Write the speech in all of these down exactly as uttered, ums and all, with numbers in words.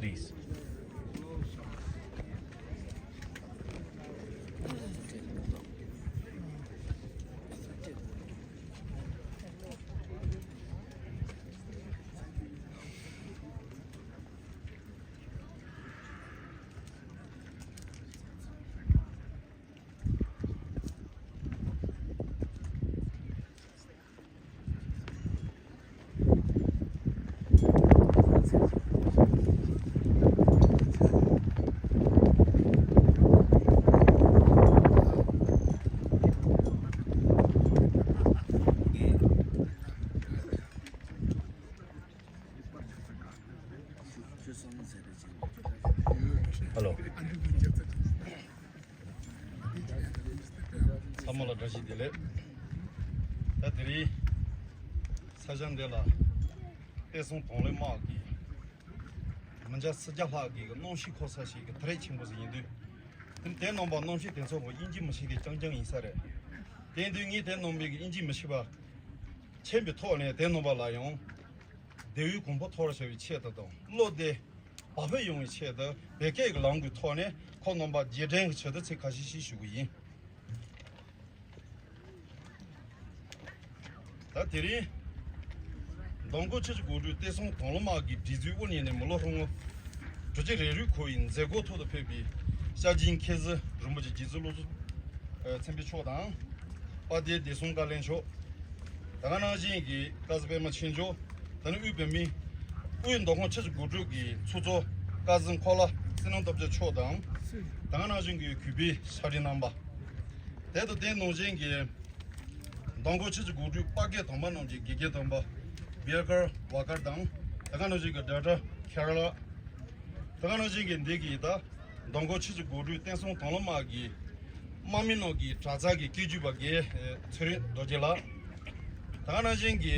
Please. Hello. ཚང་མ་ལ་བཀྲ་ཤིས་བདེ་ལེགས། ད་དེ་རིང་ས་ཆ་འདི་ལ་བསྟན་སྲུང་གདོང་ལེན་དམག་གིས་མི་འཇའ་སུམ་བརྒྱ་ལྷག་གི་གནམ་གཤིས་འཁོར་ས་ཞིག་གི་དེ་རེད་ཆེན་པོ་ཞིག་ཡིན་དུས། དེ་དེ་ནང་པ་གནམ་གཤིས་དེ་ཚོ་གོ་དབྱིན་ཇི་མི་ཤེས་མཁན་རྐྱང་རྐྱང་ཡིན་ས་རེད། དེ་དུས་ངས་དེ་ནང་པའི་གི་དབྱིན་ཇི་མི་ཤེས་པ་མཁྱེན་པའི་ཐོག་ནས་དེ་ནང་པ་ལ་ཡང་བདེ་བའི་གོ་འཕང་ཐོབ་བྱ་བའི་ཆེད་དུ་དང་བློ་བདེ་བག་ཕེབས་ཡོང་བའི་ཆེད་དུ་བོད་སྐད་ཀྱི་ལམ་གྱི་ཐོག་ནས་ཁོ་རྣམ་པ་རྗེས་དྲན་གྱི་ཆེད་དུ་ཚིག་ཁ་ཤས་ཤིག་ཞུ་གི་ཡིན། ད་དེ་རིང་མདང་དགོང་ཆུ་བཞི་སྒང་དྲུག་བསྟན་སྲུང་གདོང་ལེན་དམག་གི་སྒྲིག་འཛུགས་དབུ་བརྙེས་ནས་མི་ལོ་ཧྲིལ་བོ་དྲུག་ཅུ་རེ་དྲུག་འཁོར་བའི་མཛད་སྒོ་ཐོག་ཏུ་ཕེབས་པའི་ཤར་སྦྱིན་མཁས་བཙུན་རིན་པོ་ཆེ་རྗེ་བཙུན་བློ་བཟང་། ཨ། མཚན་དཔལ་མཆོག་དང་། དཔལ་ལྡན་བདེ་སྲུང་བཀའ་བློན་མཆོག་ད་ག་ནང་བཞིན་གྱི་བཀའ་ཟུར་པད་མ་ཆོས་འབྱོར། ད་ནི་དབུས་བོད་མིའི་དབུས་མདོ་ཁམས་ཆུ་བཞི་སྒང་དྲུག་གི་ཚོགས་གཙོ་བཀའ་ཟུར་འཁོར་ལྷ་བསོད་ནམས་སྟོབས་རྒྱལ་མཆོག་དང་། ད་ག་ནང་བཞིན་གྱི་གུས་པའི་ཕྱག་སྦྲེལ་རྣམ་པ། དེ་དང་དེ་ནང་བཞིན་གྱི་མདང་དགོང་ཆུ་བཞི་སྒང་དྲུག་པ་སྐད་དམ་པ་རྣམས་ཀྱི་དགེ་རྒན་དམ་པ་བེར་ཀར་ཝ་ཀར་དང་། ད་ག་ནང་བཞིན་གྱི་ཌོག་ཊར་ཁེ་ར་ལ། ད་ག་ནང་བཞིན་གྱི་འདི་གི་ད་མདང་དགོང་ཆུ་བཞི་སྒང་དྲུག་བསྟན་སྲུང་གདོང་ལེན་དམག་གི་དམག་མི་རྣམས་ཀྱི་དྲག་རྩལ་གྱི་སྐད་སྒྱུར་པ་དགེ་ཚེ་རིང་རྡོ་རྗེ་ལགས། ད་ག་ནང་བཞིན་གྱི་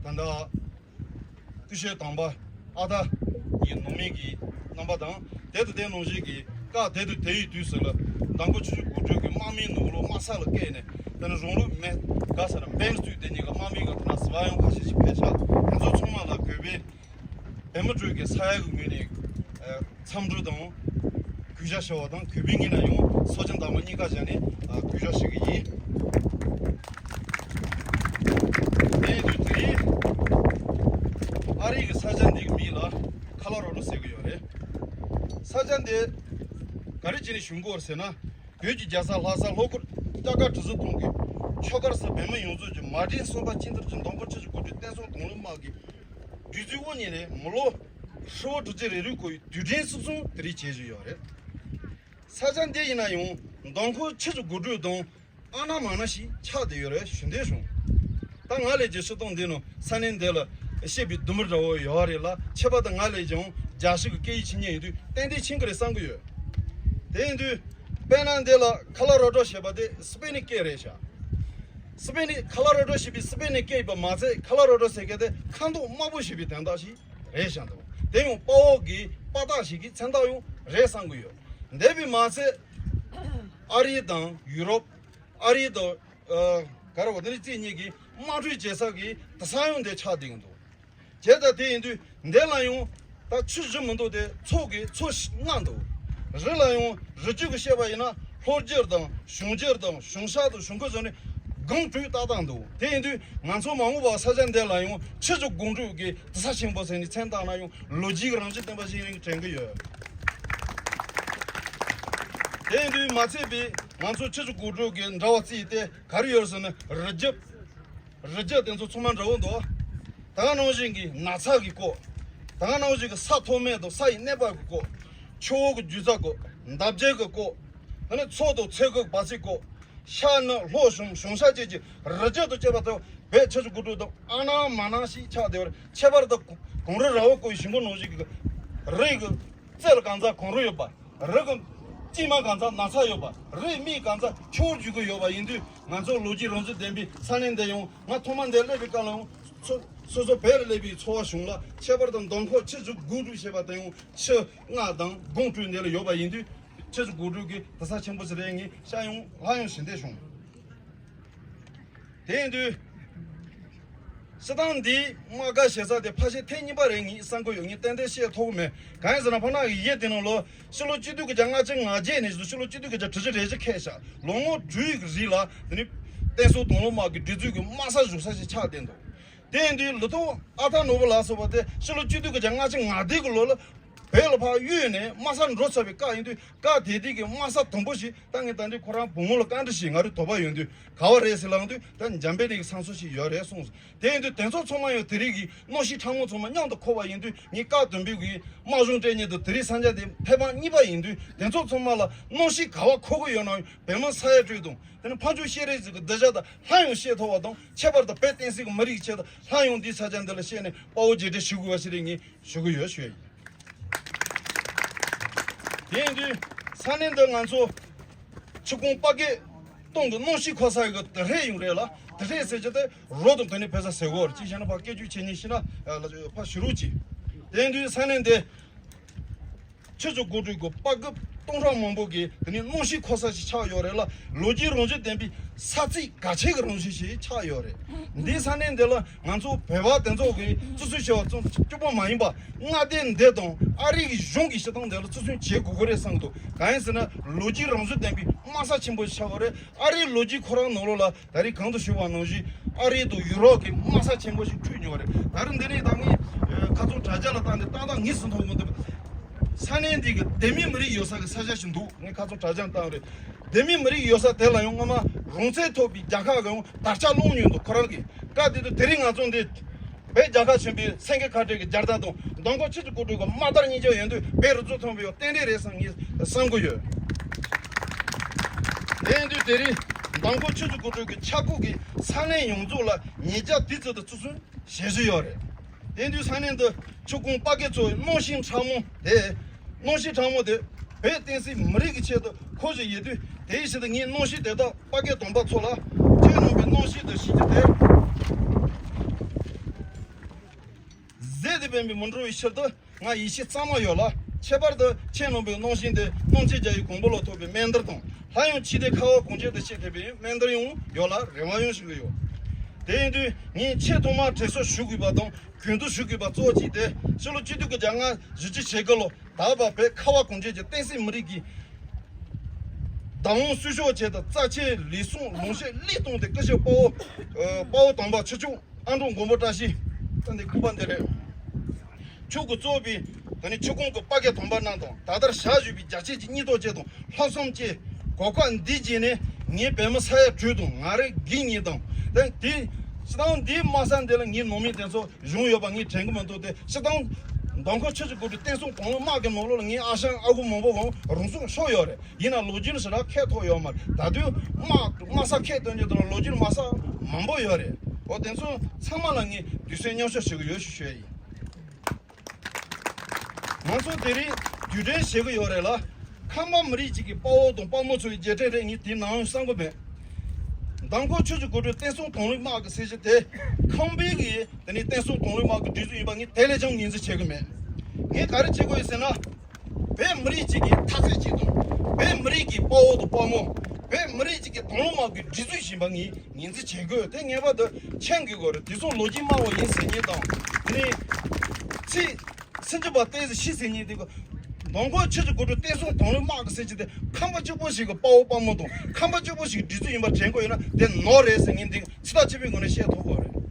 ད་ལྟ་སྐུ་ཞབས་དམ་པ་ཨ་ད་ཡི་ནང་མི་གི་རྣམ་པ་དང་། དེ་དང་དེ་ནང་བཞིན་གྱི་སྐབས་དེ་དང་དེ་ཡི་དུས་སུ་ལ་མདང་དགོང་ཆུ་བཞི་སྒང་དྲུག་གི་དམག་མིའི་ནང་ལོགས་དམག་ས་ལ་བསྐྱལ་ནས། ད་ནི་རང་ལུགས་མེ་ག་ས་ན་བེན་སུད་དེ་ཉིད་ཀྱི་དམག་མི་ག་ད་ན་སི་བ་ཡང་ཁ་ཤས་ཤིག་ཕེབས་ཤག་དེ་ཚོ་ཚང་མ་ལ་གུས་པས། བོད་མི་ཁྲོད་ཀྱི་ས་ཡ་གི་ངོས་ནས་ཨ་འཚམས་འདྲི་དང་གུས་ཞབས་ཞུ་བ་དང་། གུས་པའི་ངོས་ནས་ཡང་གསོལ་ཇ་མདའ་མོ་གཉིས་ཀ་བཞག་ནས་ཨ་གུས་ཞབས་ཞུ་གི་ཡིན། དེ་ཡིན་དུས་དེ་རིང་ཨ་རི་གི་ས་ཆ་འདི་གི་མིང་ལ་ཁ་ལ་རོ་ཌོ་ཟེར་གི་ཡོད་རེད། ས་ཆ་འདི་ག་རེ་བྱས་ནས་བྱུང་གི་ཡོད་རེད་ཟེར་ན། བོད་ཀྱི་རྒྱལ་ས་ལྷ་ས་ལྷོ་ཁུལ་སྐྱ་ཀ་གྲི་ཟུར་ཐང་གི་ཆོས་སྒར་སུ་བོད་མི་ཡོངས་རྫོགས་ཀྱི་མ་དྲན་གསོན་པ་སྐྱིད་ཐར་གྱི་མདང་དགོང་ཆུ་བཞི་སྒང་དྲུག་བསྟན་སྲུང་གདོང་ལེན་དམག་གི་སྒྲིག་འཛུགས་དབུ་བརྙེས་ནས་མི་ལོ་ཧྲིལ་བོ་དྲུག་ཅུ་རེ་དྲུག་འཁོར་བའི་དུས་དྲན་བསུ་སྲུང་དེ་རིང་བྱེད་བཞིན་ཡོད་རེད། ས་ཆ་འདི་ཡིན་ན་ཡང་མདང་དགོང་ཆུ་བཞི་སྒང་དྲུག་དང་ཨ་ན་མ་ན་ཞིག་ཆགས་བསྡད་ཡོད་རེད་ཞུ་འདོད་བྱུང་། ད་ང་ལས་ཀྱི་སྤྱིར་བཏང་འདི་ནང་ས་གནས་འདི་ལ་བཤད་པའི་དུམ་བུ་འདྲ་བོ་ཡོད་རེད་ལ། ཁྱད་པར་དུ་ང་ལས་ཀྱང་རྒྱ་ཞིག་གི་སྐད་ཡིག་ཆེན་ཉན་ཡོད་དུས་ཏན་ཏན་ཆེན་གི་རེད་བསམ་གི་ཡོད། དེ་ཡིན་དུས་དཔེར་ན་འདི་ལ་ཁ་ལ་རོ་ཌོ་ཞེས་པ་དེ་སི་པེ་ནི་སྐད་རེད་ཤག་སི་པེ་ནི་ཁ་ལ་རོ་ཌོ་ཞེས་པའི་སི་པེ་ནི་སྐད་ཡིན་པ་མ་ཚད། ཁ་ལ་རོ་ཌོ་ཟེར་མཁན་དེ་ཁ་མདོག་དམར་པོ་ཞེས་པའི་དོན་དག་ཞིག་རེད་ཤག་འདུག་དེ་ཡང་དཔའ་བོ་གི་དཔའ་རྟགས་ཤིག་གི་མཚན་རྟགས་ཡང་རེད་བསམ་གི་ཡོད། འདས་པའི་མ་ཚད་ཨ་རི་དང་ཡུ་རོབ། ཨ་རི་དང་ཨ་ག་རེ་བ་དེ་ནི་རྩིས་གཉིས་ཀྱི་དམག་གྲོས་བྱེད་ས་གི་དེང་སང་ཡང་འདི་ཆགས་བསྡད་ཀྱི་འདུག་བྱས་ཙང་དེ་ཡིན་དུས་འདི་ལ་ཡང་ད་ཆུ་བཞི་མི་འདུག་དེ་མཚོ་གི་མཚོ་ལྔ་འདུག་རི་ལ་ཡང་རི་རྒྱུད་ཀྱི་བཤད་པ་ཡིན་ན་ལྷོ་རྒྱུད་དང་གཞུང་རྒྱུད་དང་གཞུང་ཤར་དང་གཞུང་ཁུལ་སོགས་ནས་སྒང་དྲུག་ཏག་ཏག་འདུག་དེ་ཡིན་དུས་ང་ཚོ་མ་འོངས་པ་ས་ཆ་འདི་ལ་ཡང་ཆུ་བཞི་སྒང་དྲུག་གི་དེང་སང་ཆེན་པོ་ཟེར་ནས་མཚན་བཏགས་ན་ཡང་ལོ་རྒྱུས་ཀྱི་རང་བཞིན་ལྡན་པ་ཞིག་ཡིན་དྲན་གྱི་ཡོད། དེ་ཡིན་དུས་མ་ཚད་པའི་ང་ཚོ་ཆུ་བཞི་སྒང་དྲུག་གི་འདྲ་བ་རྩིས་ཏེ་ག་རེ་ཡོད་ཟེར་ན། རི་རྒྱུད། རི་རྒྱུད་དེ་ཚོ་ཚང་མ་འདྲ་བོ་འདུག་ད་ག་ནང་བཞིན་གྱི་ན་ཚ་གི་སྐོར། ད་ག་ནང་བཞིན་གྱི་ས་མཐོ་དམན་དང་ས་ཡི་གནས་བབ་ཀྱི་སྐོར། ཆུ་བོ་གི་རྒྱུ་རྩ་སྐོར། འདབ་བརྒྱད་ཀྱི་སྐོར། ད་ནི་མཚོ་དང་མཚེའུ་གི་བབས་ཚིགས་སྐོར། ཤར་ནུབ་ལྷོ་གཞུང་གཞུང་ཤར་བཅས་ཀྱི་རི་རྒྱུད་དང་བཅས་པ་དང་བོད་ཆུ་བཞི་སྒང་དྲུག་དང་ཨ་ན་མ་ན་ཞིག་ཆགས་བསྡད་པར། ཁྱད་པར་དུ་གངས་རི་ར་བས་བསྐོར་བའི་ཞིང་ཁམས་ནང་བཞིན་གྱི་རི་གི་རྩེ་ལ་གང་ཙམ་གངས་རི་ཡོད་པ། རི་གི་དཀྱིལ་མ་གང་ཙམ་ན་ཚ་ཡོད་པ། རིའི་སྨད་གང་ཙམ་ཆུ་བོ་རྒྱུག་གི་ཡོད་པ་ཡིན་དུས། ང་ཚོ་ལོ་རྒྱུས་རང་བཞིན་ལྡན་པའི་ས་གནས་འདི་ཡང་། ང་ཐོག་མ་འདིར་སླེབས་པའི་སྐབས་ལ་ཡང་སོ་སོ་སོ་བོད་ལ་སླེབས་པའི་ཚོར་བ་བྱུང་ལ། ཁྱད་པར་དུ་མདང་དགོང་ཆུ་བཞི་སྒང་དྲུག་ཞེས་པ་དེ་ཡང་ཆུ་ལྔ་དང་སྒང་དྲུག་འདི་ལ་ཡོད་པ་ཡིན་དུས། ཆུ་བཞི་སྒང་དྲུག་གི་དེང་སང་ཆེན་པོ་ཞིག་རེད། ངས་ཤ་ཡང་ལྷ་ཡང་ཞུ་འདོད་བྱུང་། དེ་ཡིན་དུས། སྤྱིར་བཏང་འདིའི་དམག་སྒར་ཞེ་ས་དེ་ཕལ་ཆེར་ཐེངས་གཉིས་པ་རེད་ངས་བསམ་གྱི་ཡོད། ངས་ཏན་ཏན་བཤད་ཐུབ་ཀྱི་མེད། གང་ཡིན་ཟེར་ན་ཕ་ནག་གི་ཡུལ་དེ་ནང་ལོ་ཕྱི་ལོ་གཅིག་སྟོང་དགུ་བརྒྱ་ལྔ་བཅུ་ང་བརྒྱད་ནས་བཟུང་ཕྱི་ལོ་གཅིག་སྟོང་དགུ་བརྒྱ་དྲུག་ཅུ་རེ་བཞི་ཁེལ་ཤག་ལོ་ངོ་དྲུག་གི་རིང་ལ་དེ་ནི་བསྟན་སྲུང་དོན་ལུ་དམག་གི་སྒྲིག་འཛུགས་ཀྱི་དམག་ས་བཞུགས་ས་ཞིག་ཆགས་བསྡད་འདུག་དེ་ཡིན་དུས་ལི་ཐོག་ཨ་ཐ་ནོར་བུ་ལགས་སོགས་པ་དེ་ཕྱི་ལོ་གཅིག་སྟོང་དགུ་བརྒྱ་ལྔ་བཅུ་ང་བདུན་གྱི་ལོ་ལ་བོད་ལ་ཕར་གཡུགས་ནས་དམག་ས་འགྲོ་ཚར་བའི་སྐབས་ཡིན་དུས། སྐབས་དེ་དུས་ཀྱི་དམག་ས་དང་པོ་ཞིག་ད་ངས་ད་འདི་ཁོ་རང་བུ་མོ་ལ་བཀའ་འདྲི་ཞིག་ང་རའི་དོགས་པ་ཡོང་དུས་ག་བ་རེད་ཟེར་ལབ་དུས། ད་འཇམ་དཔལ་གླིང་གི་ས་མཚམས་ཤིག་ཡོད་རེད་གསུངས་སོང་། དེ་ཡིན་དུས་དེ་ཚོ་ཚང་མ་ཡང་དེ་རིང་གི་གནམ་གཤིས་གྲང་མོ་ཚང་མ་མཉམ་དུ་འཁོར་བ་ཡིན་དུས། ངས་སྐབས་དང་པོའི་གི་དམག་སྦྱོང་སྤྲད་མཁན་དང་དེ་རིང་ས་ཆ་དེ་ཕེབས་པ་གཉིས་པ་ཡིན་དུས། དེ་ཚོ་ཚང་མ་ལ་གནམ་གཤིས་ག་བ་འཁོར་གི་ཡོད་ན་ཡང་བོད་མི་ས་ཡ་དྲུག་དང་། དེ་ནི་ཕ་ཇོ་ཤེས་རིག་ཟིག་གི་གདུལ་བྱ་དང་སླར་ཡང་བཤད་ཐུབ་པ་དང་། ཁྱད་པར་དུ་བོད་བསྟན་སྲིད་ཀྱི་མི་རིགས་ཆེད་དུ་སླར་ཡང་འདིའི་ས་ཆ་འདི་ལ་བཤད་ནས་དཔའ་བོ་རྗེས་དྲན་ཞུ་དགོས་པ་ཞིག་རེད་ངས་ཞུ་གི་ཡོད་ཞུ་ཡ་ཡིན། དེ་ཡིན་དུས་ས་གནས་འདི་ང་ཚོ་ཆུ་ཁོངས་སྤ་རྒེད་སྟོང་གི་གནམ་གཤིས་འཁོར་ས་ཡི་གི་དུ་ཧྲེ་ཡོང་རེད་ལ། དུ་ཧྲེ་ཟེར་གྱི་དེ་རོ་དང་དེ་ནི་ཕེ་ས་ཟེར་གོ་ཅི་བྱས་ན་ཕ་སྐད་ཆ་བྱེད་ཉིན་ཤི་ན་ཕ་ཞུ་རོགས་གྱིས། དེ་ཡིན་དུས་ས་གནས་འདི་ཆུ་ཆུ་དགུ་དྲུག་གི་སྤ་རྒེད་སྟོང་ཕྲག་མང་པོ་གི་དེ་ནི་གནམ་གཤིས་འཁོར་ས་ཞིག་ཆགས་ཡོད་རེད་ལ། ལོ་རྒྱུས་རང་བཞིན་ལྡན་པའི་ས་ཚིགས་གལ་ཆེ་གི་རང་བཞིན་ཞིག་ཆགས་ཡོད་རེད། འདིའི་ས་གནས་འདི་ལ་ང་ཚོ་བོད་པ་དེ་ཚོ་གི་བཙུགས་ས་ཞེ་པོ་ཙམ་གཅིག་པོ་མ་ཡིན་པ། མངའ་སྡེ་འདི་དང་ཨ་རི་གི་གཞུང་གི་སྤྱི་བཏང་འདི་ལ་བརྩི་སྲུང་བྱེད་དགོས་ཀྱི་རེད་བསམ་གྱི་འདུག་གང་ཡིན་ཟེར་ན་ལོ་རྒྱུས་རང་བཞིན་ལྡན་པའི་དམག་ས་ཆེན་པོ་ཞིག་ཆགས་ཡོད་རེད། ཨ་རིའི་ལོ་རྒྱུས་ཁོ་རང་ནང་ལོགས་ལ་ད་རེས་གོང་དུ་ཞུས་པ་ནང་བཞིན་ཨ་རི་དང་ཡུ་རོབ་ཀྱི་དམག་ས་ཆེན་པོ་ཞིག་འཁྲུག་མྱོང་བ་རེད། ད་རེས་འདི་ནས་ད་ངས་ཁ་སང་དྲ་རྒྱ་ལ་བཏང་སྟེ་ཏག་ཏག་ངས་ཟིན་ཐོག་མི་འདུག་ས་གནས་འདི་གི་བོད་མི་མི་རིགས་ཡོད་ས་གི་ས་ཆ་ཞིག་འདུག་ངས་ཁ་སང་དྲ་རྒྱ་བཏང་རེད། བོད་མི་མི་རིགས་ཡོད་ས་དེ་ལ་ཡང་སྔོན་མ་རང་བཙན་ཐོབ་པའི་རྒྱལ་ཁབ་གི་ཡང་དར་ཆ་སློང་མྱོང་འདུག་ཁོ་རང་གིས། སྐབས་དེ་དུས་དེ་རིང་ང་ཚོ་འདི་བོད་རྒྱལ་ཁབ་ཆེན་པོའི་སེང་གེ་ཁ་བྲལ་གྱི་རྒྱལ་དར་དང་མདང་དགོང་ཆུ་ཚོད་དགུ་དྲུག་གི་དམག་དར་གཉིས་ཆ་ཡོད་དུས་བོད་རུ་ཚོགས་ཐོན་པའི་རྟེན་འབྲེལ་རེད་བསམ་ངས་བསམ་གྱི་ཡོད། དེ་ཡིན་དུས་དེ་རིང་མདང་དགོང་ཆུ་ཚོད་དགུ་དྲུག་གི་ཆབ་ཁུག་གི་ས་གནས་ཡོངས་རྫོགས་ལ་ཉིས་བརྒྱ་དེ་ཙམ་དུ་བཙུགས་སོང་། ཞེ་ཞུ་ཡོད་རེད། དེ་དུས་ས་གནས་འདི་ཆུ་ཁོངས་སྤ་རྒེད་ཚོའི་གནམ་གཤིས་གྲང་མོ་དེ། གནམ་གཤིས་གྲང་མོ་དེ་བོད་བསྟན་སྲིད་མི་རིགས་ཀྱི་ཆེད་དུ་འཁོར་བཞིན་ཡོད་དུས། དེའི་ཕྱིར་དུ་ངས་གནམ་གཤིས་དེ་དག་སྤ་རྒེད་དོམ་པ་ཚོ་ལ་ཁྱེད་རྣམ་པའི་གནམ་གཤིས་དང་གཤིས་རྒྱུད་དེ་ཟད་དེ་འབད་མི་མི་འགྲོ་བའི་ཕྱིར་དུ་ང་ཡིད་ཆེས་གཙང་མ་ཡོད་ལ། ཁྱད་པར་དུ་ཁྱེད་རྣམ་པའི་གནམ་གཤིས་དེ་གནམ་ཆེན་རྒྱལ་བའི་དགོངས་པ་ལ་ཐོབ་པའི་སྨན་དར་དང་། སླར་ཡང་ཕྱི་དེ་ཁ་བ་གངས་ཅན་དུ་གཤེགས་ཐུབ་པའི་སྨན་དར་ཡང་ཡོད་ལ་རེ་བ་ཡང་ཞུ་གི་ཡོད། དེ་ཡིན་དུས་ངས་ཆེས་ཐོག་མར་དྲན་གསོ་ཞུ་དགོས་པ་དང་གུས་འདུད་ཞུ་དགོས་པ་གཙོ་བོ་གཅིག་དེ་ཕྱི་ལོ་ཆིག་སྟོང་དགུ་བརྒྱ་ལྔ་བཅུ་ཞེ་དགུ་ལོ་ད་བར་བོད་ཁ་བ་གངས་ཅན་གྱི་བསྟན་སྲིད་མི་རིགས་ཀྱི་བདག་དབང་སྲུང་སྐྱོང་ཆེད་དུ་རྩ་ཆེའི་ལས་སྲུང་ལུང་ཤེད་གླས་བཏང་སྟེ་སྐུ་ཞབས་དཔའ་བོ་དཔའ་བོ་དམ་པ་ཆོས་སྐྱོང་ཨ་འབྲུག་མགོན་པོ་བཀྲ་ཤིས། ད་འདི་སྐུ་པར་འདི་རེད། ཁྱོད་ཀྱིས་གཙོས་པའི་ད་ནི་ཆུ་ཁོངས་ཀྱི་སྤ་རྒེད་དོམ་པ་རྣམས་དང་། ད་ལྟར་ཞག་བཞུགས་པའི་རྒྱལ་གཅེས་ཀྱི་སྙིང་སྟོབས་བཅས་དང་ལྷག་བསམ་བཅས་གོ་སྐབས་འདི་བརྒྱུད་ནས་ངའི་བོད་མི་ས་ཡ་དྲུག་དང་ང་རའི་དགེ་བསྙེན་དང་། ད་དེ་སྤྱིར་བཏང་འདིའི་དམག་ས་འདི་ལ་ངའི་ནང་མི་དེ་ཚོ་བཞུགས་ཡོད་པ་ངས་དྲན་གྱི་མི་འདུག་སྟེ། སྤྱིར་བཏང་མདང་དགོང་ཆུ་ཚོད་དགུ་དྲུག་བསྟན་སྲུང་དོན་ལུ་དམག་གི་ནང་ལོགས་ལ་ངའི་ཨ་ཞང་ཨ་ཁུ་མང་པོ་གང་རང་སྲོག་ཤོར་ཡོད་རེད། ཡིན་ན་ལོ་རྒྱུས་ནི་ཞེ་དྲག་ཁེལ་ཐོག་ཡོད་མ་རེད། ད་དུང་དམག་དམག་ས་ཁེལ་སྟོན་རྒྱུ་དང་ལོ་རྒྱུས་དམག་ས་མང་པོ་ཡོད་རེད། འོ་དེ་ཚོ་ཚང་མ་ལ་ངས་དུས་ཚོད་མཉམ་ཞུགས་ཞུ་གི་ཡོད་ཞུ་ཞུ་ཡ་ཡིན། ང་ཚོ་དེ་རིང་དུས་དྲན་བྱེད་ཀྱི་ཡོད་རེད་ལ། ཁམས་པ་མི་རིགས་གཅིག་གི་དཔའ་བོ་དང་དཔའ་མོ་ཚོའི་རྗེས་དྲན་རེད། ངས་དེ་ནང་བསམ་གྱི་མེད། མདང་དགོང་ཆུ་ཚོད་དགུ་དྲུག་བསྟན་སྲུང་དོན་ལུ་དམག་གི་ཟེར་གྱི་དེ་ཁམས་པའི་གི་དེ་ནི་བསྟན་སྲུང་དོན་ལུ་དམག་གི་སྒྲིག་འཛུགས་ཡིན་པ་ངས་དེ་ལས་ཀྱང་ངོས་འཛིན་བྱེད་ཀྱི་མེད། ངས་ག་རེ་བྱེད་དགོས་ཡོད་ཟེར་ན། བོད་མི་རིགས་གཅིག་གི་མཐའ་ཚད་གཅིག་དང་། བོད་མི་རིགས་ཀྱི་དཔའ་བོ་དང་དཔའ་མོ། བོད་མི་རིགས་གཅིག་གི་དོན་ལུ་དམག་གི་སྒྲིག་འཛུགས་ཡིན་པ་ངས་ངོས་འཛིན་བྱེད་དགོས། དེ་ངེས་པར་དུ་མཁྱེན་དགོས་ཀྱི་རེད། དེ་ཚོ་ལོ་རྒྱུས་སྨྲ་བ་ཡིན་ཟེར་མཁན་དང་། དེ་ནས་ཚིག་སུན་འབྱིན་པ་ཏོག་ཙམ་ཤི་ཟེར་མཁན་དེ་གི། མདང་དགོང་ཆུ་ཚོད་དགུ་དྲུག་བསྟན་སྲུང་དོན་ལུ་དམག་གི་ཟེར་གྱི་དེ་ཁམས་པ་གཅིག་པོ་ཞིག་གི་དཔའ་བོ་དཔའ་མོ་དང་ཁམས་པ་གཅིག་པོ་ཞིག་གི་སྒྲིག་འཛུགས་ཡིན་པ་དྲན་གྱི་ཡོད་ན་དེ་ནོར་རེད་ཟེར་མཁན་དེ་ཚིག་ཐག་ཆོད་པོའི་ངོས་ནས་བཤད་ཐུབ་ཀྱི་རེད།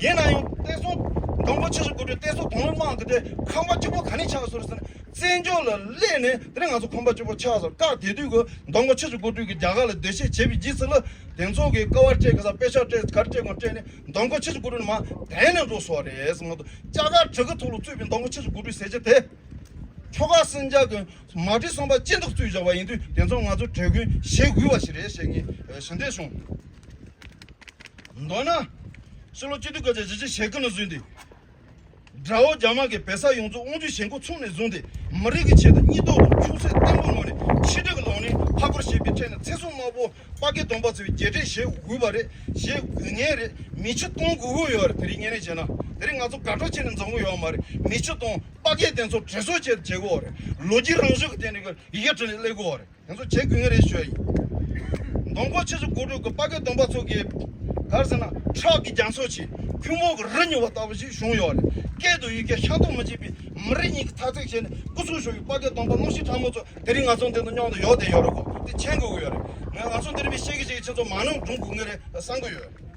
ཡིན་ན་ཡང་བསྟན་སྲུང་མདང་དགོང་ཆུ་ཚོད་དགུ་དྲུག་བསྟན་སྲུང་དོན་ལུ་དམག་གི་དེ་ཁམས་པ་གཅིག་པོ་ག་ནས་ཆགས་སོང་ཟེར་ན། བཙན་བྱོལ་ལ་སླེབས་ནས་དེ་ནས་ང་ཚོ་ཁམས་པ་གཅིག་པོ་ཆགས་སོང་། སྐབས་དེ་དུས་ཀྱི་མདང་དགོང་ཆུ་ཚོད་དགུ་དྲུག་གི་རྒྱ་གར་ལ་སྡེ་བཤིག་བྱས་པའི་རྗེས་སུ་ལ་དེ་ཚོ་གི་ཀ་བ་སྤྲད་ག་ས་པེ་ཤག་སྤྲད་ག་རེ་སྤྲད་དགོས་སྤྲད་ནས་མདང་དགོང་ཆུ་ཚོད་དགུ་དྲུག་ནས་མར་དེད་ནས་འགྲོ་སོང་རེད་ཟེར། ང་ཚོ་རྒྱ་གར་བྲག་གི་ཐོག་ལ་བཙུགས་པའི་མདང་དགོང་ཆུ་ཚོད་དགུ་དྲུག་ཟེར་གྱི་དེ། ཁྱོ་ག་སེམས་ཅན་གྱི་མ་བྲིས་བསམ་པ་ཅི་འདུག་བཙུགས་བཞག་པ་ཡིན་དུས་དེ་ཚོ་ང་ཚོ་དྲན་སྐུལ་བྱེད་དགོས་པ་ཞིག་རེད་ཞེས་ངས་ཞུ་འདོད་བྱུང་། མདོར་ན། ཕྱི་ལོ་ཆིག་སྟོང་དགུ་བརྒྱ་བཞི་བཅུ་ཞེ་དགུ་ནས་བཟུང་སྟེ། དགྲ་བོ་རྒྱ་དམར་གྱིས་བོད་ས་ཡོངས་རྫོགས་དབང་སྒྱུར་བྱེད་འགོ་ཚུགས་ནས་བཟུང་སྟེ་མི་རིགས་ཀྱི་ཆེད་དུ་སྙིང་སྟོབས་དང་ཆོད་སེམས་བརྟན་པོའི་ངང་ནས་ཆིག་སྒྲིལ་གྱི་ལམ་ནས་ཕར་རྒོལ་བྱེད་པའི་ཁྲོད་ནས་ཚེ་སྲོག་དམར་པོ་སྤ་རྒེད་དོམ་པ་ཚོས་རྗེས་དྲན་བྱེད་དགོས་པ་རེད། བྱེད་དགོས་ངེས་རེད། མི་ཆོད་གཏོང་དགོས་ཀྱི་ཡོད་རེད། དེ་རིང་ངས་ནས་བྱས་ན་དེ་རིང་ང་ཚོ་དགའ་སྤྲོ་བྱས་ནས་འཛོམས་ཀྱི་ཡོད་མ་རེད། མི་ཆོད་གཏོང་། སྤ་རྒེད་དེ་ཚོ་དྲན་གསོ་བྱེད་བྱེད་དགོས་རེད། ལོ་རྒྱུས་རང་བཞིན་གྱི་སྟེང་ནས་ཡི་གེ་བྲིས་ནས་སླེབས་དགོས་རེད། དེ་ཚོ་བྱེད་དགོས་ངེས་རེད་ཞུ་ཡ་ཡིན། མདང་དགོང་ཆུ་ཚོད་དགུ་དྲུག་གི་སྤ་རྒེད་དོམ་པ་ཚོ་གིས་ག་རེ་ཟེར་ན་ཁྲག་གི་རྒྱ་མཚོ་ཆེ། ཁོལ་མོ་གི་རི་ཉིལ་བ་ལྟ་བུ་ཞིག་བྱུང་ཡོད་རེད། སྐད་དུ་ཡི་གེ་ཤ་འདོགས་མི་བྱེད་པའི་མི་རིགས་གཉིས་ཀྱི་འཐབ་རྩོད་བྱས་ནས་སྐུ་སྲོག་ཤོར་བའི་དཔའ་སྐད་གདོང་པ་གནམ་གཤིས་གྲང་མོ་ཚོ་དེ་རིང་ང་ཚོ་འདི་ནང་མཉམ་དུ་ཡོད་བསྡད་ཡོད་རེད་གོ། དེ་མཁྱེན་དགོས་ཀྱི་ཡོད་རེད། ང་ང་ཚོ་འདི་རིང་བཤད་ཀྱི་བཤད་ཀྱི་ཁྱེད་ཚོ་མ་ནུབ་སྒྲུང་དགོས་ངེས་རེད་བསམ་གྱི་ཡོད།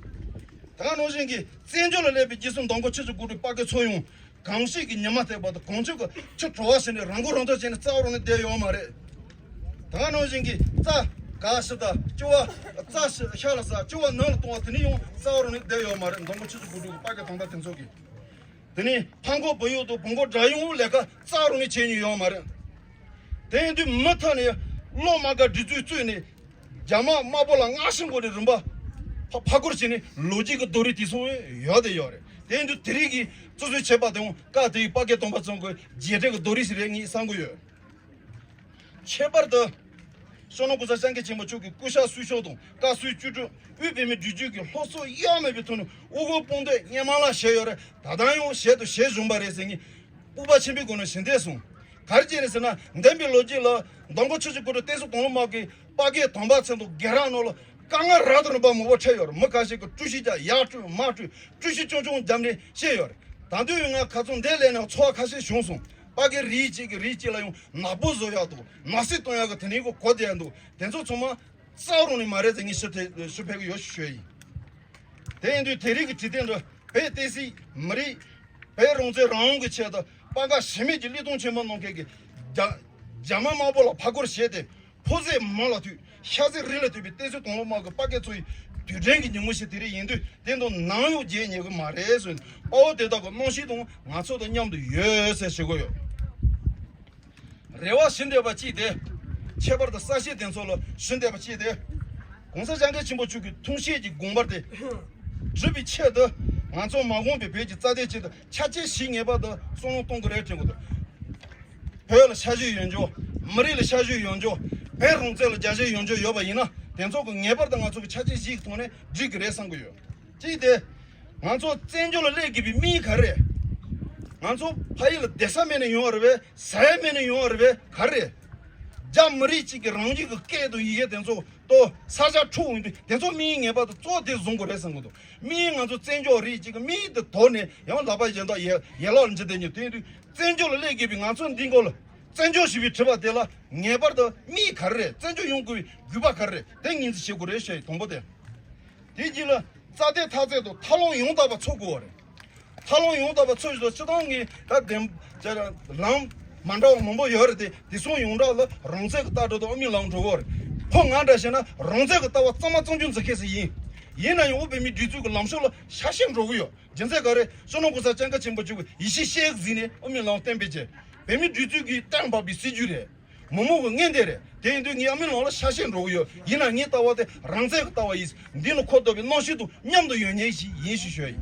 ད་ག་ནང་བཞིན་གྱི་བཙན་བྱོལ་ལ་སླེབས་པའི་རྗེས་སུ་མདང་དགོང་ཆུ་ཚོད་དགུ་དྲུག་དཔའ་སྐད་ཚོགས་ཡོང་། གང་ཞིག་གི་ཉི་མ་ཐེག་པ་དང་གངས་ཆུ་གི་ཆུ་བྲོ་བ་ཟེར་ནས་རང་མགོ་རང་ཐོན་བྱས་ནས་རྩ་བ་རང་ནས་བསྡད་ཡོད་མ་རེད། ད་ག་ནང་བཞིན་གྱི་རྩྭ་ག་ཤི་ད་ལྕི་བ་རྩྭ་ཤི་ཤ་ལ་ཟ་ལྕི་བ་ནང་ལ་གཏོང་བ་དེ་ནི་ཡང་རྩ་བ་རང་ནས་བསྡད་ཡོད་མ་རེད། མདང་དགོང་ཆུ་ཚོད་དགུ་དྲུག་དཔའ་སྐད་གདོང་པ་དེ་ཚོ་གིས། དེ་ནི་ཕ་མགོ་བུ་ཡུག་དང་བུ་མགོ་དགྲ་ཡུག་ལས་ཀ་རྩ་བ་རང་ནས་བྱས་མྱོང་ཡོད་མ་རེད། དེ་ཡིན་དུས་མུ་མཐུད་ནས་གློག་དམག་སྒར་སྒྲིག་འཛུགས་བཙུགས་ནས། རྒྱ་དམག་དམར་པོ་ལ་སྔར་བཞིན་སྒོ་ནས་རིམ་པ་ཕ་ཕར་སྐོར་བྱས་ནས་ལོ་རྒྱུས་ཀྱི་རྡོ་རིང་དེ་སོང་ཡོད་དེ་ཡོད་རེད། དེ་ཡིན་དུས་དེ་རིང་གི་སོ་སོའི་ཆད་པ་དེའང་བཀའ་དེའི་དཔའ་སྐད་གདོང་པ་ཚོ་གི་རྗེས་དྲན་གྱི་རྡོ་རིང་ཞིག་རེད་ངས་བསམ་གྱི་ཡོད། ཁྱད་པར་དུ། སྤྱི་ནོར་གོང་ས་སྐྱབས་མགོན་ཆེན་པོ་མཆོག་གི་སྐུ་ཕྱྭ་གསོལ་ཕྱོགས་དང་བཀའ་སྲོལ་བཅུ་དྲུག་དབུས་བོད་མིའི་སྒྲིག་འཛུགས་ཀྱི་སློབ་གསོ་གཡའ་མེད་པའི་ཐོག་ནས་དབུ་དགོན་སྤུན་ཟླས་སྔོན་མ་ལ་བྱས་ཡོད་རེད། ད་ལྟ་ཡང་བྱས་དང་བྱེད་བཞིན་པ་རེད་ཟེར་ངས་སྤོབས་པ་ཆེན་པོའི་སྒོ་ནས་ཞུ་འདོད་སོང་། ག་རེ་བྱས་ནས་ཟེར་ན་འདས་པའི་ལོ་རྒྱུས་ལ་མདང་དགོང་ཆུ་ཚོད་དགུ་དྲུག་བསྟན་སྲིད་དོན་སློབ་དམག་གི་དཔའ་སྐད་གདོང་པ་ཚོ་དང་སྒེར་ར་ནང་ལ་དཀའ་ངལ་རབ་དང་རིམ་པ་མང་པོ་འཕྲད་ཡོད་རེད། མི་ཁ་ཤས་ཀྱིས་བཀྲུ་བཤིག་རྒྱག་ཡར་བཀྲུ་མར་བཀྲུ་བཀྲུ་བཤིག་ཆུང་ཆུང་བརྒྱབ་ནས་བཤད་ཡོད་རེད། ད་དུང་ཡང་ང་ཁ་ཚོན་འདི་ལས་ནས་ཚོར་བ་ཁ་ཤས་བྱུང་སོང་། དཔའ་སྐད་རིགས་གཅིག་གིས་རིགས་གཅིག་ལ་ཡང་ནག་པོ་བཟོ་ཡག་དང་ནག་སེལ་གཏོང་ཡག་གི་དེ་ནས་གོ་གོ་བསྡད་འདུག་དེ་ཚོ་ཚང་མ་རྩ་བ་རང་ནས་མ་རེད་ཟེར་ངས་ཞུ་ཐེ་ཞུ་ཕེབས་ཀྱི་ཡོད་ཞུ་ཡིན། དེ་ཡིན་དུས་དེ་རིང་གི་དྲི་བ་འདི་བོད་བསྟན་སྲིད་མི་རིགས་བོད་རང་བཙན་རང་དབང་གི་ཆེད་དུ་དཔའ་ཁ་ཞུམ་མེད་ཀྱི་བློས་གཏོང་ཆེན་མོ་གནང་མཁན་གྱི་རྒྱ་རྒྱ་དམར་དམར་པོ་ལ་ཕར་སྐོར་བྱས་ཏེ། ཕོ་ཟད་མང་ལ་ཐུག་ཤ་ཟད་རི་ལ་ཐུག་པའི་བསྟན་སྲིད་དོན་སློབ་དམག་གི་དཔའ་སྐད་ཚོ་ཡི་དུས་དྲན་གྱི་ཉིན་མོ་ཞིག་དེ་རིང་ཡིན་དུས་དེ་དང་ནམ་ཡང་བརྗེད་ཉེན་གྱི་མ་རེད་ཟེར། དཔའ་བོ་དེ་དག་གི་རྣམ་ཤེས་དང་ང་ཚོ་དང་མཉམ་དུ་ཡོད་ཟེར་ཞུ་གི་ཡོད། རེ་བ་ཞུ་འདོད་པ་གཅིག་དེ། ཁྱད་པར་དུ་གསར་བཤད་དེ་ཚོ་ལ་ཞུ་འདོད་པ་གཅིག་དེ། གོང་ས་སྐྱབས་མགོན་ཆེན་པོ་མཆོག་གི་ཐུགས་བཞེད་ཀྱི་དགོངས་པ་དེ་སྒྲུབ་པའི་ཆེད་དུ་ང་ཚོ་མ་འོངས་པའི་བོད་ཀྱི་རྩ་དོན་ཆེད་དུ་ཆ་རྐྱེན་བཞི་ངེས་པར་དུ་བསམ་བློ་གཏོང་དགོས་རེད་དྲན་གྱི་འདུག་བོད་ལ་ཤ་ཞུ་ཡོད་འཇོག་མི་རིགས་ལ་ཤ་ཞུ་ཡོད་འཇོག་བོད་རང་བཙན་ལ་རྒྱབ་སྐྱོར་ཡོད་འཇོག་ཡོད་པ་ཡིན་ན། དེ་ཚོ་གི་ངེས་པར་དུ་ང་ཚོ་གི་ཆ་རྐྱེན་བཞིའི་ཐོག་ནས་སྒྲིག་གི་རེད་བསམ་གི་ཡོད། གཅིག་དེ། ང་ཚོ་བཙན་བྱོལ་ལ་སླེབས་དགོས་པའི་དམིགས་ཡུལ་ག་རེ་རེད། ང་ཚོ་ཕ་ཡུལ་ལ་བསྡད་ས་མེད་ནས་ཡོང་བ་རེད་པས། ཟ་ཡ་མེད་ནས་ཡོང་བ་རེད་པས། ག་རེ་རེད། རྒྱ་མི་རིགས་གཅིག་གི་རང་རྒྱུད་ཀྱི་སྐད་དང་ཡི་གེ་དེ་ཚོ་ཏོ་ས་ཆ་འཕྲོག་འོང་དུས་དེ་ཚོ་དམིགས་ཡུལ་ངེས་པར་དུ་གཙོ་བོ་དེ་བཟུང་དགོས་རེད་བསམ་གི་འདུག་དམིགས་ཡུལ་ང་ཚོ་བཙན་བྱོལ་རིགས་གཅིག་གི་དམིགས་ཡུལ་དེ་དོར་ནས་ཡང་ལག་པ་གཞན་དག་ཡན་ཡན་ལག་ལ་འཇུ་བསྡད་ཉོ་དེ་ཡིན་དུས་བཙན་བྱོལ་ལ་སླེབས་དགོས་པའི་ང་ཚོ་འདི་མགོ་ལ་བཙན་བྱོལ་ཞེས་པའི་དྲི་བ་དེ་ལ་ངེས་པར་དུ་དམིགས་ཡུལ་ག་རེ་རེད། བཙན་བྱོལ་ཡོང་དགོས་པའི་དགོས་པ་ག་རེ་རེད། དེ་ངོས་འཛིན་བྱེད་དགོས་རེད་ཞེས་དང་པོ་དེ། དེ་རྗེས་ལ་རྩ་དོན་འཐབ་རྩོད་དང་འཐབ་ལམ་ཡང་དག་པ་འཚོལ་དགོས་པ་རེད། འཐབ་ལམ་ཡང་དག་པ་འཚོལ་བཞིན་སྤྱི་བཏང་ངས་ད་བདེན་ལམ་མ་འདྲ་བ་མང་པོ་ཡོད་རེད་དེ། དེ་ཚོ་ཡོངས་གྲགས་ལ་རང་བཙན་གྱི་ལྟ་གྲུབ་དང་དབུ་མའི་ལམ་འགྲོ་གི་ཡོད་རེད། ཁོ་ང་འདྲ་བྱས་ན་རང་བཙན་གྱི་ལྟ་བ་གཙང་མ་གཙང་རྐྱང་འཛིན་མཁན་ཞིག་ཡིན། ཡིན་ན་ཡང་དབུ་བོད་མིའི་སྒྲིག་འཛུགས་ཀྱི་ལམ་ཕྱོགས་ལ་ཤ་ཞེན་འགྲོ་གི་ཡོད། རྒྱུ་མཚན་ག་རེ། སྤྱི་ནོར་གོང་ས་སྐྱབས་མགོན་ཆེན་པོ་མཆོག་གིས་ཡེ་ཤེས་ཤེལ་གཟིགས་ནས་དབུ་མའི་ལམ་གཏན་འབེབས་བྱས། བོད་མིའི་སྒྲིག་འཛུགས་ཀྱི་གཏན་འབེབས་པའི་སྲིད་ཇུས་རེད། མི་མང་གི་ངན་འདས་རེད། དེ་ཡིན་དུས་ངས་ཨ་མའི་ལམ་ལ་ཤ་ཞེན་འགྲོ་གི་ཡོད། ཡིན་ན་ངའི་ལྟ་བ་དེ་རང་བཙན་གྱི་ལྟ་བ་ཡིན། འདི་ནི་ཁོ་ལྟ་བུའི་རྣམ་ཤེས་དང་མཉམ་དུ་ཡོད་མཁན་ཞིག་ཡིན་ཞེས་ཞུ་ཡ་ཡིན།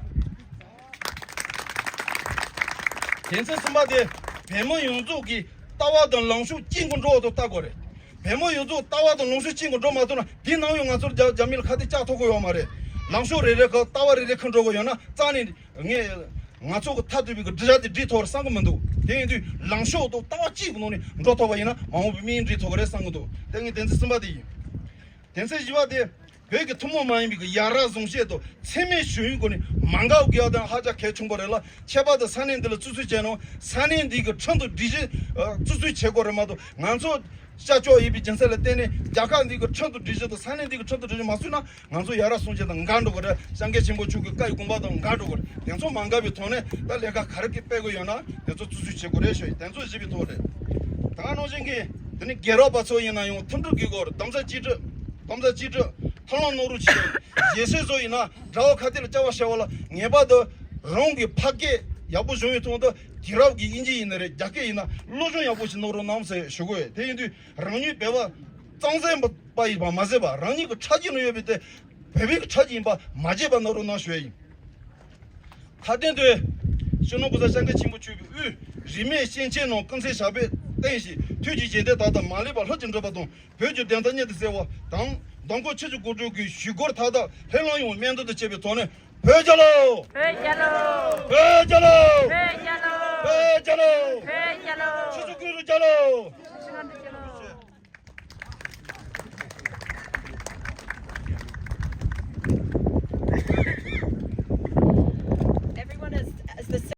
དོན་ཚན་གསུམ་པ་དེ། བོད་མི་ཡོངས་རྫོགས་ཀྱི་ལྟ་བ་དང་ལངས་ཕྱོགས་གཅིག་གི་འགྲོ་བ་དང་ལྟ་དགོས་རེད། བོད་མི་ཡོངས་རྫོགས་ལྟ་བ་དང་ལངས་ཕྱོགས་གཅིག་གི་འགྲོ་མ་ཐུབ་ན་དེའི་ནང་ཡང་ང་ཚོར་རྒྱ་རྒྱ་མི་ལ་ཁ་གཏད་བཅག་ཐུབ་ཀྱི་ཡོད་མ་རེད། ལངས་ཕྱོགས་རེ་རེ་ཁ་ལྟ་བ་རེ་རེ་ཁ་འགྲོ་གི་ཡོད་ན་རྩ་ནས། ངས་ང་ཚོ་གི་མཐར་ཐུག་པའི་གི་འགྲུལ་བཞག་དེ་སྒྲིག་ཐུབ་རེད་བསམ་གི་མི་འདུག་དེ་ཡིན་དུས་ལངས་ཕྱོགས་དང་ལྟ་བ་གཅིག་གི་ནང་ནས་འགྲོ་ཐུབ་པ་ཡིན་ན་མ་འོངས་པའི་དམིགས་ཡུལ་འགྲུབ་ཐུབ་གི་རེད་བསམ་གི་འདུག་དེ་ངའི་དོན་ཚན་གསུམ་པ་དེ་ཡིན། དོན་ཚན་བཞི་པ་དེ། བོད་ཀྱི་ཐུན་མོང་མ་ཡིན་པའི་གི་ཡ་རབས་གཟུགས་བྱད་དང་འཚེ་མེད་ཞི་བའི་སྒོ་ནས་མ་འགལ་དགོས་ཡ་དང་ཧ་ཅང་གལ་ཆེན་པོ་རེད་ལ། ཁྱད་པར་དུ་ས་གནས་འདི་ལ་བཙུགས་གསོལ་བྱས་ནང་ས་གནས་འདི་གི་ཁྲིམས་དང་སྒྲིག་གཞི་བཙུགས་གསོལ་བྱེད་དགོས་རེད་མ་གཏོགས་ང་ཚོ་ཤར་ཕྱོགས་ཡིན་པའི་རྒྱུ་མཚན་ལ་བརྟེན་ནས་རྒྱལ་ཁབ་འདི་གི་ཁྲིམས་དང་སྒྲིག་གཞི་དང་ས་གནས་འདི་གི་ཁྲིམས་དང་སྒྲིག་གཞི་མ་བཙུགས་ན། ང་ཚོ་ཡ་རབས་གསུང་ཆོས་དང་འགལ་འགྲོ་གི་རེད། སངས་རྒྱས་ཆེན་པོ་མཆོག་གི་བཀའ་ཡི་དགོངས་པ་དང་འགལ་འགྲོ་གི་རེད། དེ་ཚོ་མ་འགལ་བའི་ཐོག་ནས་ད་ལས་ཀ་ག་རེ་གི་སྤེལ་དགོས་ཡོད་ན་དེ་ཚོ་བཙུགས་གསོལ་བྱེད་དགོས་རེད་ཞུ་ཡི། དེ་ཚོ་བཞི་པའི་ཐོག་རེད། ད་ག་ནང་བཞིན་གྱི་དེ་ནི་རྒན་རབས་པ་ཚོ་ཡིན་ན་ཡང་མཐུན་སྒྲིལ་དགོས་སྐོར་གདམ་གསེས་གཅིག་སྒྲིལ། གདམ་གསེས་གཅིག་སྒྲིལ་མཐུན་ལམ་གནང་རོགས་བྱེད། རྒྱལ་སྲས་ཚོ་ཡིན་ན་གྲྭ་བ་ཁ་གཏད་ལ་བཅར་བ་བྱ་བ་ལ་ངེས་པར་དུ་རང་གི་ཕ་སྐད་ཡག་པོ་སྦྱོང་བའི་ཐོག་ཏུ་དུས་རབས་ཀྱི་དབྱིན་ཇི་ཡིན་ན་རེད། རྒྱ་སྐད་ཡིན་ན་སློབ་སྦྱོང་ཡག་པོ་ཞིག་གནང་རོགས་གནང་ཟེར་ཞུ་དགོས། དེ་ཡིན་དུས་རང་ཉིད་བོད་པ་གཙང་སྦྲ་པ་ཡིན་པ་མ་ཟད་པ་རང་ཉིད་ཀྱི་ཁྲག་རྒྱུད་ནང་ཡོད་པའི་དེ་བོད་པའི་ཁྲག་རྒྱུད་ཡིན་པ་མ་བརྗེད་པ་གནང་རོགས་གནང་ཞུ་ཡ་ཡིན། མཐའ་དོན་དུ། སྤྱི་ནོར་གོང་ས་སྐྱབས་མགོན་ཆེན་པོ་མཆོག་གི་དབུས་རིས་མེད་གཤེན་ཆེན་རྣམས་ཀུན་གསལ་ཞབས་པད་བརྟན་ཞིང་ཐུགས་ཀྱི་བཞེད་དོན་དག་དང་མ་ལུས་པ་ལྷུན་གྱིས་འགྲུབ་པ་དང་བོད་ཀྱི་བདེན་མཐའ་མྱུར་དུ་གསལ་བ་དང་། མདང་དགོང་ཆུ་ཚོད་དགུ་དྲུག་གི་ཞུ་སྒོར་མཐའ་དག་ལྷོད་ལྷང་ཡོང་བའི་སྨོན་འདུན་དང་བཅས་པའི་ཐོག་ནས་བོད་རྒྱལ་ལོ། བོད་རྒྱལ་ལོ། བོད་རྒྱལ་ལོ། བོད་རྒྱལ་ལོ། བོད་རྒྱལ་ལོ། བོད་རྒྱལ་ལོ། ཆུ་ཚོད་དགུ་རུ་རྒྱལ་ལོ།